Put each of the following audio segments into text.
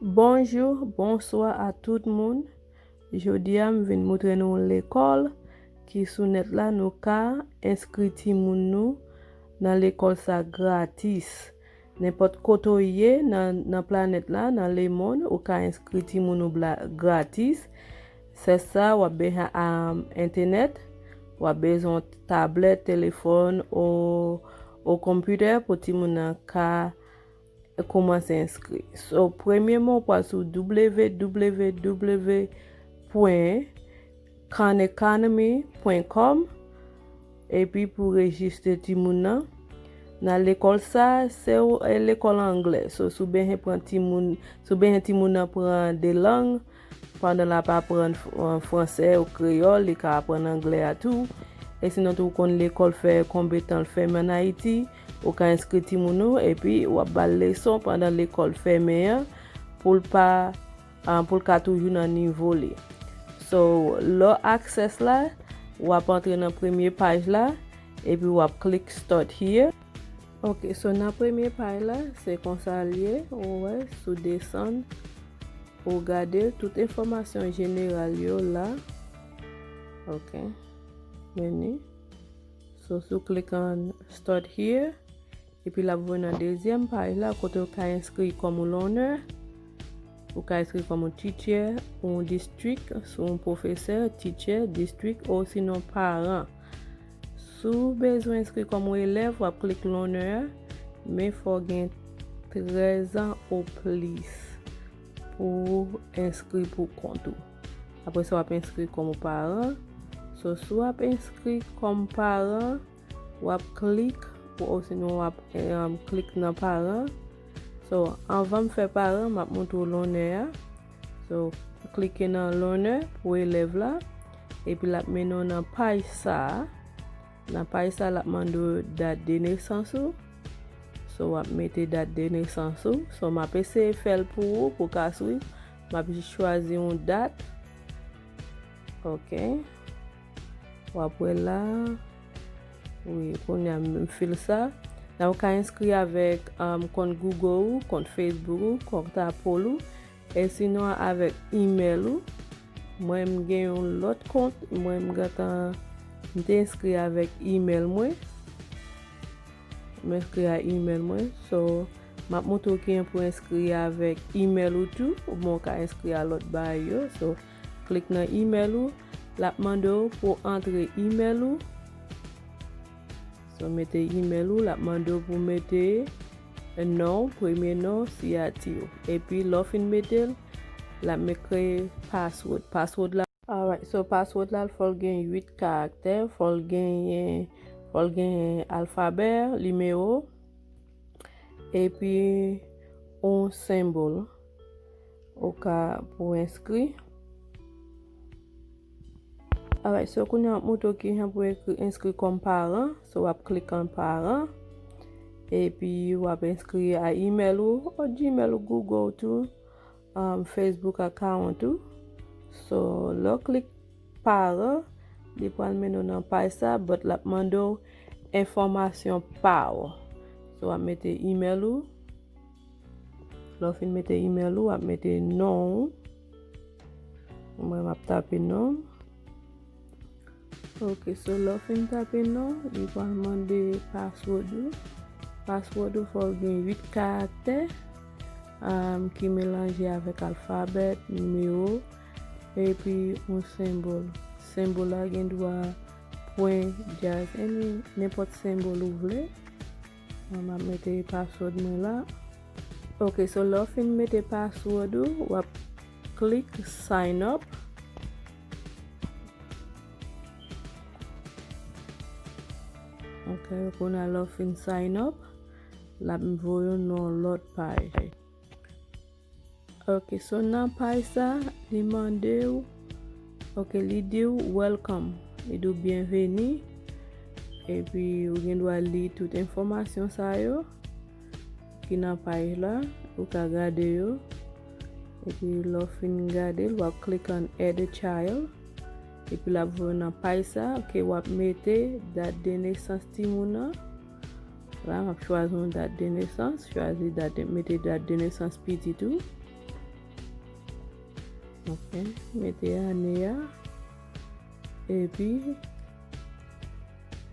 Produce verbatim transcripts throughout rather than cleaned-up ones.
Bonjou, bonswa a tout moun. Jodi a, m vin moutre nou yon lekòl ki sou nèt la, nou ka enskri timoun nou nan lekòl sa gratis. Nenpòt kote w ye nan, nan planèt la, nan lemonn, ou ka enskri timoun ou bla-, gratis. Sèl sa, w ap bezwen a, entènèt, w ap bezwen tablèt, telefòn, o, o konpitè pou timoun nan ka kòmanse enskri. So, premyèman, ou pral sou w w w pwen khan economy pwen kòm, epi pou rejistre timoun nan. Nan lekòl sa, se w-, e lekòl anglè. So, si w bezwen pran timoun, si w bezwen timoun nan pran de lang, pandan l ap aprann f-, an fransè ou kreyòl, li ka aprann anglè a tou. E sinon tou, ou konn lekòl fè konbyen tan l fèmen ann Ayiti, ou ka enskri timoun ou, epi w ap ba l leson pandan lekòl fèmen an, pou l pa, ah, pou l ka toujou nan nivo li. So, lè w access la, w ap antre nan premye paj la, epi w ap klik start here. Ok, so nan premye paj la, se konsa l ye, ou wè, si w desann, ou gade tout enfòmasyon jeneral yo la. Ok, meni. So, si w klik on start here, epi l ap voye nan dezyèm paj la, kote w ka enskri kòm yon learner. Ou ka enskri kòm yon teacher, yon district, si w yon pwofesè, teacher, district, osinon paran. Si w bezwen enskri kòm yon elèv, w ap klik learner, men fò w gen trèz an o plis pou w enskri pou kont ou. Apre sa, w ap enskri kòm yon paran. So, si w ap enskri kòm paran, w ap klik, osinon w ap, em, klik nan paran. So, anvan m fè paran, m ap montre w learner a. So, klike nan learner pou elèv la, epi l ap mennen w nan paj sa a. Nan paj sa a, l ap mande w dat de nesans ou. So, w ap mete dat de nesans ou. So, m ap eseye fè l pou ou, pou w ka swiv. M ap jis chwazi yon dat. Ok. W ap wè la. Wi, kounye a m fil sa. La, ou ka enskri avèk, um, kont Google ou, kont Facebook ou, kont Apple ou. E sinon avèk email ou. Mwen, m gen yon lòt kont. Mwen, m gentan, m te enskri avèk email mwen. M enskri a email mwen. So, m ap montre w kijan pou enskri avèk email ou tou. Oubyen w ka enskri a lòt bagay yo. So, klik nan email ou. L ap mande w pou w antre email ou. So, mete email ou, l ap mande w pou w mete non, premye non, siyati w. Epi, lè w fin mete l, l ap met kreye password. Password la, alright, so password la, fò l gen uit karaktè, fò l genyen, fò l genyen alfabè, nimewo, epi yon senbòl. Ou ka pou enskri. Alright, so kounye a m ap montre w kijan pou enskri, enskri kòm paran. So, w ap klik an paran. Epi, w ap enskri a email ou, ou Gmail ou, Google tou, um, Facebook account ou. So, lè w klik paran, li pral mennen w nan paj sa, but l ap mande w enfòmasyon pa w. So, w ap mete email ou. Lè w fin mete email ou, w ap mete non ou. Mwen, m ap tape non m. Ok, so lè w fin tape non, li pral mande password ou. Password ou fò l gen uit karaktè, um, ki melanje avèk alfabè, nimewo, epi yon senbòl. Senbòl la gen dwa pwen, jazz, any, nenpòt senbòl ou vle. Mwen, m ap mete password mwen la. Ok, so lè w fin mete password ou, w ap klik sign up. Ok, kounye a lè w fin sign up, l ap voye w nan lòt paj. Ok, so nan paj sa, li mande w, ok, li di w welcome, li di w byenveni, epi ou gen dwa li tout enfòmasyon sa yo ki nan paj la, ou ka gade yo, epi lè w fin gade l, w ap click on add a child, epi l ap voye w nan paj sa, ok, w ap mete dat de nesans timoun nan, la, m ap chwazi yon dat de nesans, chwazi dat de, mete dat de nesans pitit ou. Ok, mete ane a. Epi,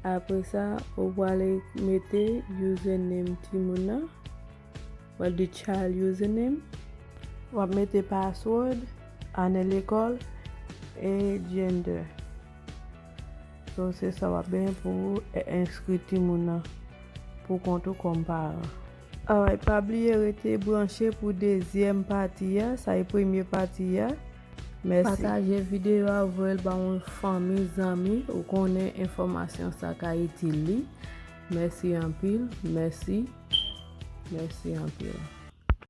apre sa, ou prale mete username timoun nan. Ou pral di child username. W ap mete password, ane lekòl, e gender. So, se sa w ap benyen pou w enskri timoun nan pou kont ou kòm paran. Alright, pa bliye rete branche pou dezyèm pati a, sa e premye pati a. Mèsi. Pataje videyo a, voye l ba yon fanmi, zanmi, ou konnen enfòmasyon sa ka itil li. Mèsi anpil, mèsi, mèsi anpil.